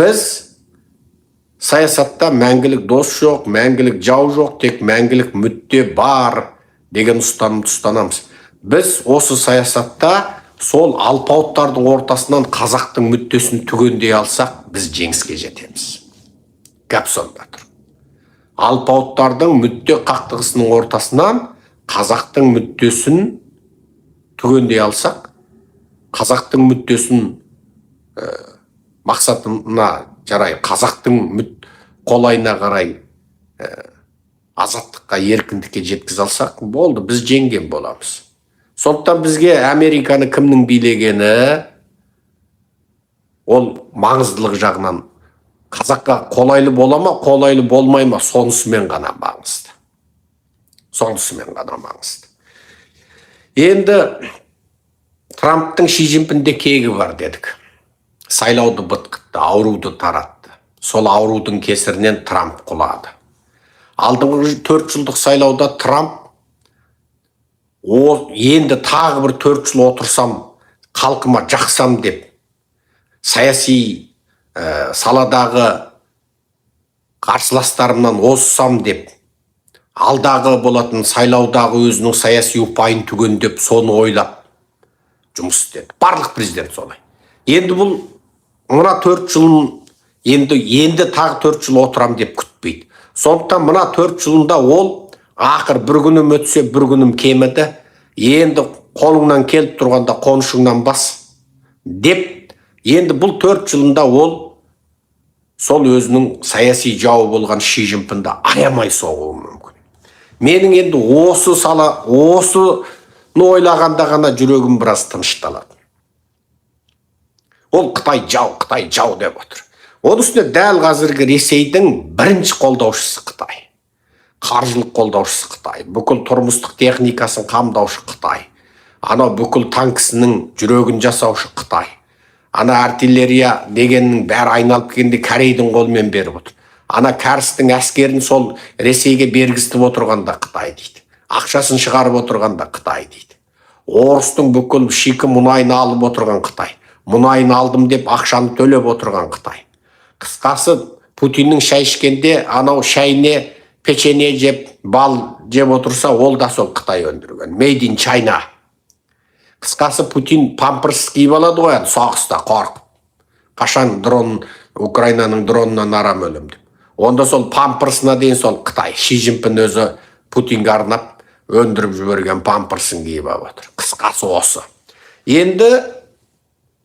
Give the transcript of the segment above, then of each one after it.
Біз саясатта мәңгілік дос жоқ, мәңгілік жау жоқ, тек мәңгілік мүдде бар деген ұстанымды ұстанамыз. Біз осы саясатта сол алпауыттардың ортасынан қазақтың мүддесін түгендей алсақ, біз жеңіске жетеміз. Гәп сонда тұр. Алпауыттардың мүдде қақтығысының ортасынан қазақтың мүддесін түгендей алсақ, қазақтың мүддесін мақсатына жарай, қазақтың қолайына қарай азаттыққа, еркіндікке жеткізе алсақ, болды, біз жеңген боламыз. Сондықтан бізге Американы кімнің билегені ол маңыздылық жағынан қазаққа қолайлы бола ма, қолайлы болмай ма, сонысымен ғана маңызды, сонысымен ғана маңызды. Енді Трамптың Ши Цзиньпинде кегі бар дедік. Сайлауды бытқытты, ауруды таратты. Сол аурудың кесірінен Трамп құлады. Алдыңғы 4 жылдық сайлауда Трамп о, енді тағы бір 4 жыл отырсам, халқыма жақсам деп, саяси саладағы қарсыластарымнан озсам деп, алдағы болатын сайлаудағы өзінің саяси ұпайын түгендеп, соны ойлап жұмыс істеді. Барлық президент солай. Енді бұл мына 4 жылын енді тағы 4 жыл отырам деп күтпейді. Сондықтан мына 4 жылында ол ақыр бір күнім өтсе, бір күнім кеміді, енді қолыңнан келіп тұрғанда қонышыңнан бас деп, енді бұл 4 жылында ол сол өзінің саяси жауы болған Ши Цзиньпинді аямай соғуы мүмкін. Менің енді осы сала, осыны ойлағанда ғана жүрегім біраз тынышталады. Ол Қытай жау, Қытай жау деп отыр. Оның үстіне дәл қазіргі Ресейдің бірінші қолдаушысы Қытай, қаржылық қолдаушысы Қытай, бүкіл тұрмыстық техникасын қамдаушы Қытай, анау бүкіл танкісінің жүрегін жасаушы Қытай, ана артиллерия дегеннің бәрі айналып келгенде Корейдің қолымен беріп отыр. Ана кәрістің әскерін сол Ресейге бергізтіп отырған да Қытай дейді, ақшасын шығарып отырған да Қытай дейді. Орыстың бүкіл шикі мұнайын алып отырған Қытай, мұнайын алдым деп ақшаны төлеп отырған Қытай. Қысқасы, Путиннің шай ішкенде анау шайне печенье жеп, бал жеп отырса, ол да сол Қытай өндірген, made in China. Қысқасы, Путин памперс киіп алады ғой енді соғыста қорқып, қашан дрон, Украинаның дронынан арам өлем деп. Онда сол памперсына дейін сол Қытай, Ши Цзиньпин өзі Путинге арнап өндіріп жіберген памперсін киіп алып отыр. Қысқасы, осы. Енді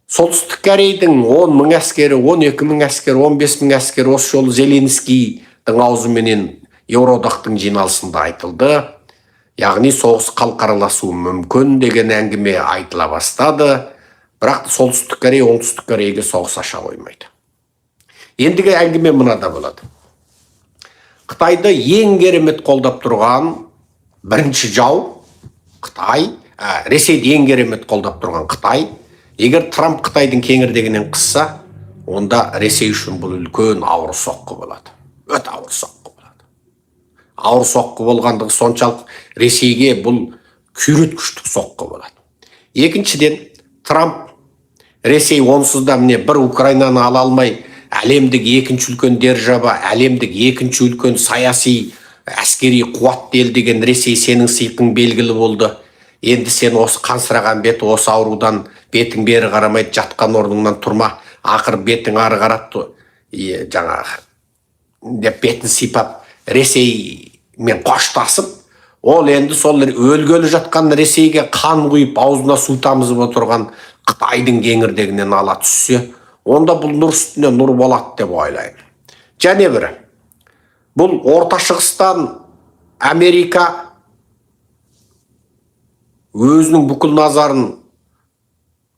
Солтүстік Корейдің 10 мың әскері, 12 мың әскері, 15 мың әскері осы жолы Зеленскийдің аузыменен Еуроодақтың жиналысында айтылды. Яғни соғыс халықараласуы мүмкін деген әңгіме айтыла бастады. Бірақ Солтүстік Корея Оңтүстік Кореяға соғыс аша қоймайды. Ендігі әңгіме мынада болады. Қытайды ең керемет қолдап тұрған бірінші жау Қытай, Ресейді ең керемет қолдап тұрған Қытай. Егер Трамп Қытайдың кеңірдегінен қысса, онда Ресей үшін бұл үлкен ауыр соққы болады, өте ауыр соққы болады. Ауыр соққы болғандығы соншалық, Ресейге бұл күйреткіштік соққы болады. Екіншіден, Трамп Ресей онсыз да міне бір Украинаны ала алмай, әлемдік екінші үлкен держава, әлемдік екінші үлкен саяси, әскери қуатты ел деген Ресей, сенің сиқың белгілі болды. Енді сен осы қансыраған беті, осы аурудан бетің бері қарамайды, жатқан орныңнан тұрма, ақыры бетің ары қаратты жаңағы деп бетін сипап, Ресеймен қоштасып, ол енді сол өлгелі жатқан Ресейге қан құйып, аузына су тамызып отырған Қытайдың кеңірдегінен ала түссе, онда бұл нұр үстіне нұр болады деп ойлаймын. Және бірі, бұл Орта Шығыстан Америка өзінің бүкіл назарын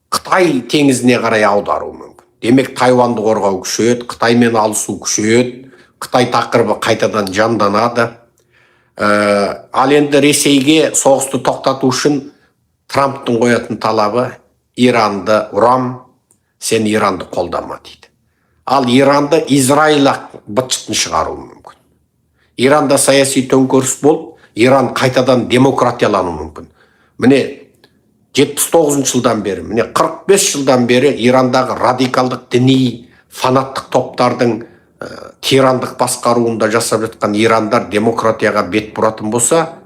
Қытай теңізіне қарай аударуы мүмкін. Демек, Тайваньды қорғау күшейеді, Қытаймен алысу күшейеді, Қытай тақырыбы қайтадан жанданады. Ал енді Ресейге соғысты тоқтату үшін Трамптың қоятын талабы: Иранды ұрам, сен Иранды қолдама дейді. Ал Иранды Израиль ақ быт-шытын шығаруы мүмкін. Иранда саяси төңкеріс болып, Иран қайтадан демократиялануы мүмкін. Міне, 79 жылдан бері, міне, 45 жылдан бері Ирандағы радикалдық діни Фанаттық топтардың тирандық басқаруында жасап жатқан ирандар демократияға бет бұратын болса,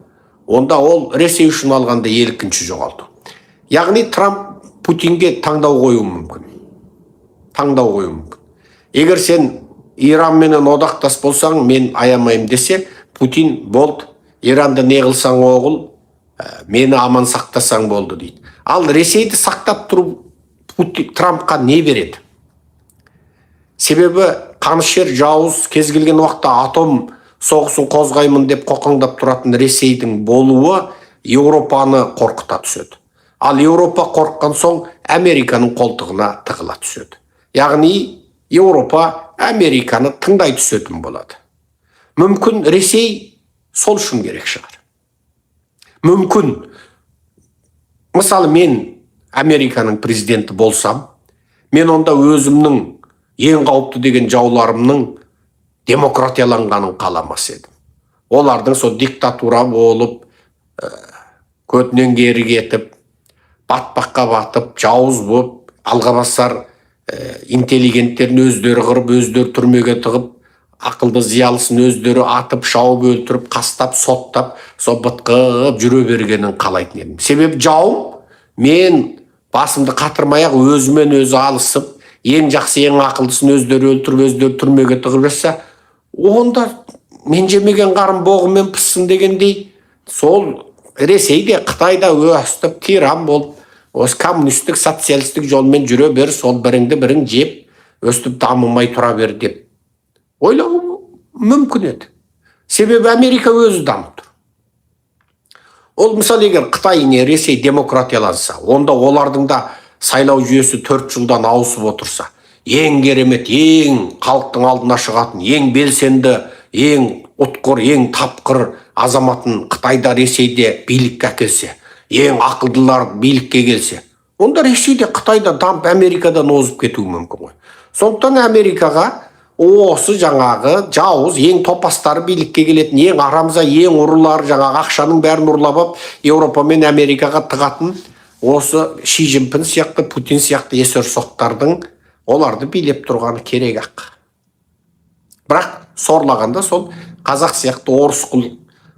онда ол Ресей үшін алғанда екінші жоғалту. Яғни Трамп Путинге таңдау қоюы мүмкін, таңдау қоюы мүмкін. Егер сен Иранменен одақтас болсаң, мен аямаймын десе, Путин: «Болды, Иранды не қылсаң оғыл, мені аман сақтасаң болды», – дейді. Ал Ресейді сақтап тұру Путин, Трампқа не береді? Себебі қанішер, жауыз, кез келген уақытта атом соғысын қозғаймын деп қоқаңдап тұратын Ресейдің болуы Еуропаны қорқыта түседі. Ал Еуропа қорыққан соң, Американың қолтығына тығыла түседі. Яғни Еуропа Американы тыңдай түсетін болады. Мүмкін, Ресей сол үшін керек шығар. Мүмкін, мысалы, мен Американың президенті болсам, мен онда өзімнің ең қауіпті деген жауларымның демократияланғанын қаламас едім. Олардың сол диктатура болып, көтінен кері кетіп, батпаққа батып, жауыз болып, алға басар интеллигенттерін өздері қырып, өздері түрмеге тығып, ақылды зиялысын өздері атып, шауып, өлтіріп, қастап, соттап, сол бытқып жүре бергенін қалайтын едім. Себебі жауым мен басымды қатырмай ақ өзімен өзі алысып, ең жақсы, ең ақылдысын өздері өлтіріп, өздері түрмеге тығып жатса, онда мен жемеген қарын боғымен пыссын дегендей, сол Ресей де, Қытай да өстіп тиран болып, осы коммунистік, социалистік жолмен жүре бер, сол біріңді бірің жеп, өстіп дамымай тұра бер деп ойлау мүмкін еді. Себебі Америка өзі дамып тұр. Ол, мысалы, егер Қытай не Ресей демократияланса, онда олардың да сайлау жүйесі 4 жылдан ауысып отырса, ең керемет, ең халықтың алдына шығатын, ең белсенді, ең ұтқыр, ең тапқыр азаматын Қытайда, Ресейде билікке әкелсе, ең ақылдылар билікке келсе, онда Ресейде, Қытайда дамып, Америкадан озып кетуі мүмкін ғой. Сондықтан Америкаға осы жаңағы жауыз, ең топастары билікке келетін, ең арамза, ең ұрылар, жаңағы ақшаның бәрін ұрлап алып, Еуропа мен Америкаға тығатын осы Ши Цзиньпин сияқты, Путин сияқты есерсоқтардың оларды билеп тұрғаны керек ақ. Бірақ сорлағанда сол қазақ сияқты орыс құл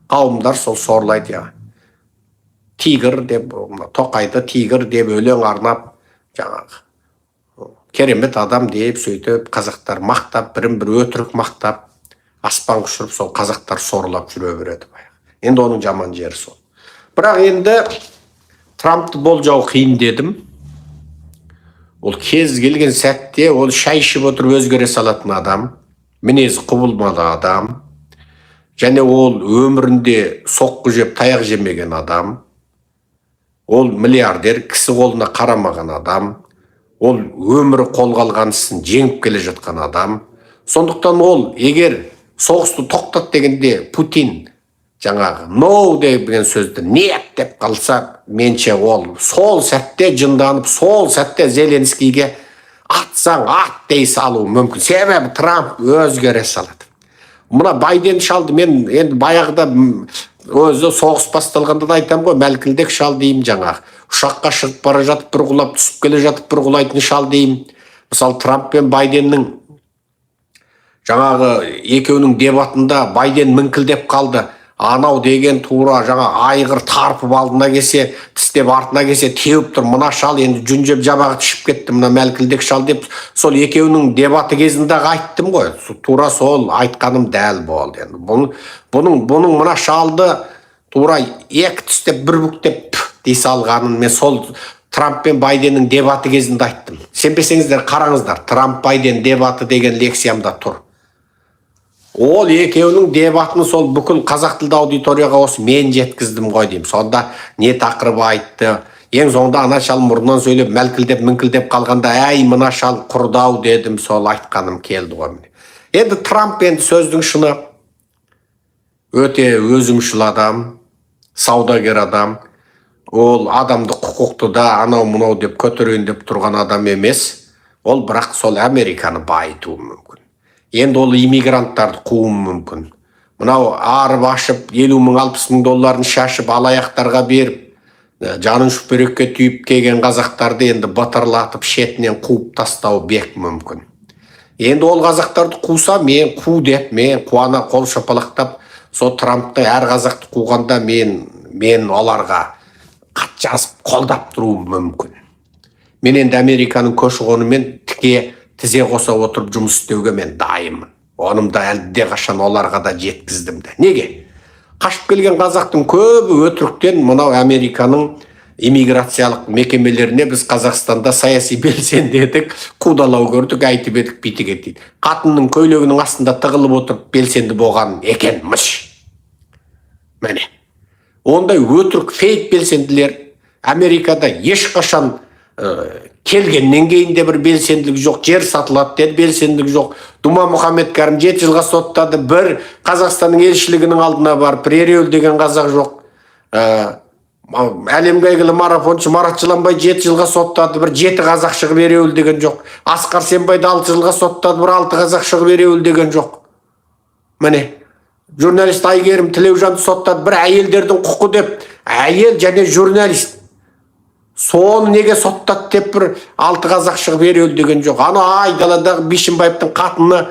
қауымдар сол сорлайды. Я, тигр деп, мына Тоқайды тигр деп өлең арнап, жаңағы керемет адам деп, сөйтіп қазақтар мақтап, бірін бірі өтірік мақтап, аспан ұшырып, сол қазақтар сорлап жүре береді баяғы. Енді оның жаман жері сол. Бірақ енді Трампты болжау қиын дедім. Ол кез келген сәтте, ол шай ішіп отырып өзгере салатын адам, мінезі құбылмалы адам. Және ол өмірінде соққы жеп, таяқ жемеген адам. Ол миллиардер, кісі қолына қарамаған адам. Ол өмірі қолға алған ісін жеңіп келе жатқан адам. Сондықтан ол егер соғысты тоқтат дегенде, Путин жаңағы «no» деген сөзді «нет» деп қалса, менше, ол сол сәтте жынданып, сол сәтте Зеленскийге «атсаң ат» дей салуы мүмкін. Себебі Трамп өзгере салады. Мына Байден шалды мен енді баяғыда, өзі соғыс басталғанда да айтамын ғой, мәлкілдек шал деймін. Жаңағы ұшаққа шығып бара жатып бір құлап, түсіп келе жатып бір құлайтын шал деймін. Мысалы, Трамп пен Байденнің жаңағы екеуінің дебатында Байден міңкілдеп қалды. Анау деген тура жаңа айғыр тарпып алдына келсе тістеп, артына келсе теуіп тұр. Мына шал енді жүн жеп жабағы тішіп кетті, мына мәлкілдек шал деп, сол екеуінің дебаты кезінде ақ айттым ғой. Тура сол айтқаным дәл болды. Енді бұның мына шалды тура екі тістеп, бір бүктеп, пф дей салғанын мен сол Трамп пен Байденнің дебаты кезінде айттым. Сенбесеңіздер, қараңыздар, «Трамп Байден дебаты» деген лекциямда тұр. Ол екеуінің дебатын сол бүкіл қазақ тілді аудиторияға осы мен жеткіздім ғой деймін. Сонда не тақырып айтты? Ең соңында ана шал мұрнынан сөйлеп, мәлкілдеп, міңкілдеп қалғанда, «Әй, мына шал құрды-ау» дедім. Сол айтқаным келді ғой, міне. Енді Трамп, енді сөздің шыны, өте өзімшіл адам, саудагер адам. Ол адамды, құқықты да анау мынау деп көтерейін деп тұрған адам емес. Ол бірақ сол Американы байытуы мүмкін. Енді ол иммигранттарды қууы мүмкін. Мынау арып ашып 50 мың, 60 мың долларын шашып, алаяқтарға беріп, жанын шүберекке түйіп келген қазақтарды енді батырлатып, шетінен қуып тастау бек мүмкін. Енді ол қазақтарды қуса, мен қу деп, мен қуана қол шапалақтап, сол Трампты, әр қазақты қуғанда мен оларға хат жазып қолдап тұруым мүмкін. Мен енді Американың көші қонымен тіке тізе қоса отырып жұмыс істеуге мен дайынмын. Оным да әлдеқашан оларға да жеткіздім де. Неге қашып келген қазақтың көбі өтіріктен мынау Американың иммиграциялық мекемелеріне біз Қазақстанда саяси белсенді едік, қудалау көрдік, айтып едік, бүйтіп едік дейді. Қатынның көйлегінің астында тығылып отырып белсенді болған екен мыш. Міне, ондай өтірік, фейк белсенділер Америкада ешқашан келгеннен кейін де бір белсенділік жоқ. Жер сатылады деді, белсенділік жоқ. Дума Мұхаммедкәрім 7 жылға соттады, бір Қазақстанның елшілігінің алдына барып бір ереуілдеген қазақ жоқ. Әлемге әйгілі марафоншы Марат Жыланбай 7 жылға соттады, бір жеті қазақ шығып ереуілдеген жоқ. Асқар Сембайды 6 жылға соттады, бір алты қазақ шығып ереуілдеген жоқ. Міне, журналист Әйгерім Тілеужанды соттады, бір әйелдердің құқы деп, әйел және журналист, соны неге соттады деп бір алты қазақ шығып ереуілдеген жоқ. Ана айдаладағы Бишімбаевтың қатыны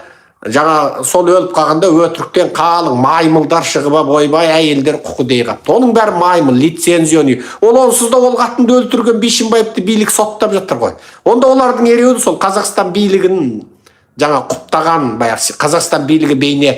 жаңа сол өліп қалғанда өтіріктен қалың маймылдар шығып алып, ойбай, әйелдер құқы дей қалыпты. Оның бәрі маймыл лицензионный. Ол онсыз да ол қатынды өлтірген Бишімбаевты билік соттап жатыр ғой. Онда олардың ереуілі сол Қазақстан билігін жаңа құптаған, баяғы Қазақстан билігі бейне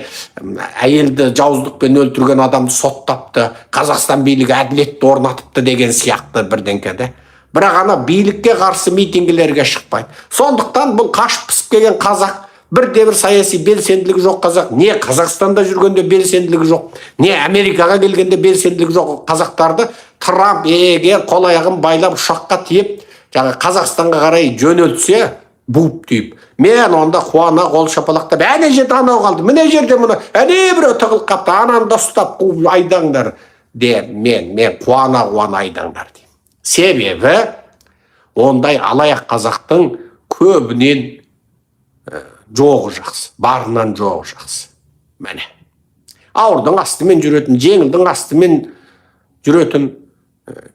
әйелді жауыздықпен өлтірген адамды соттапты, Қазақстан билігі әділетті орнатыпты деген сияқты бірдеңке де. Бірақ ана билікке қарсы митингілерге шықпайды. Сондықтан бұл қашып пысып келген қазақ, бірде бір саяси белсенділігі жоқ қазақ, не Қазақстанда жүргенде белсенділігі жоқ, не Америкаға келгенде белсенділігі жоқ қазақтарды Трамп егер қол аяғын байлап, ұшаққа тиеп, жаңа Қазақстанға қарай жөнелтсе, буып түйіп, мен онда қуана қол шапалақтап, әне жерде анау қалды, мына жерде мына, әне біреу тығылып қалыпты, ананы да ұстап қуып айдаңдар деп, мен қуана қуана айдаңдар деймін. Себебі ондай алаяқ қазақтың көбінен жоғы жақсы, барынан жоғы жақсы. Міне, ауырдың астымен жүретін, жеңілдің астымен жүретін,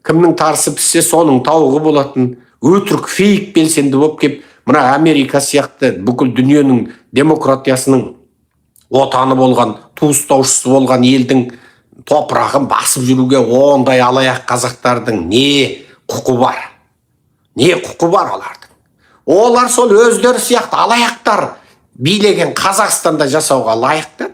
кімнің тарысы піссе, соның тауығы болатын өтірік, фейк белсенді болып кеп, мына Америка сияқты бүкіл дүниенің демократиясының отаны болған, ту ұстаушысы болған елдің топырағын басып жүруге ондай алаяқ қазақтардың не құқы бар? Не құқы бар олардың? Олар сол өздері сияқты алаяқтар билеген Қазақстанда жасауға лайықты.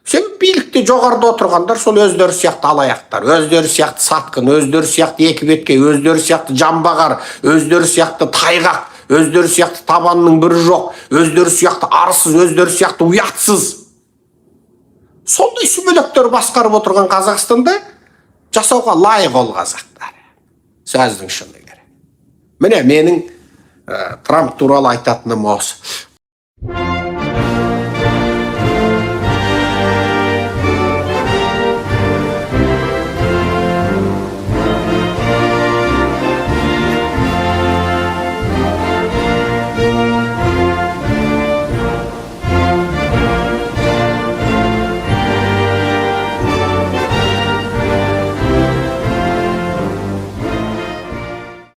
Себебі билікте, жоғарыда отырғандар сол өздері сияқты алаяқтар, өздері сияқты сатқын, өздері сияқты екі бетке, өздері сияқты жамбағар, өздері сияқты тайғақ, өздері сияқты табанның бірі жоқ, өздері сияқты арсыз, өздері сияқты ұятсыз, сондай сүмелектер басқарып отырған Қазақстанда жасауға лайық ол қазақтар, сөздің шыны керек. Міне, менің Трамп туралы айтатыным осы.